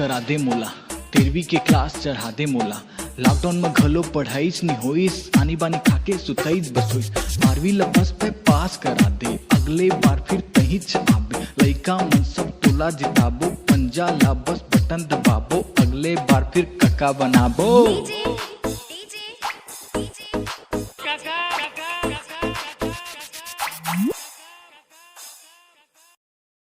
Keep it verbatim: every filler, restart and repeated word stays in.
करा दे मोला, तेरहवीं के क्लास चढ़ा दे मोला। लॉकडाउन में घलो पढ़ाईच नी होइस, आनी बानी खाके सुतईच बस होइस। बारहवीं ला बस पे पास करा दे, अगले बार फिर तहीच आबे। लइका मन सब तोला जिताबो, पंजा ला बस बटन दबाबो, अगले बार फिर कका बनाबो।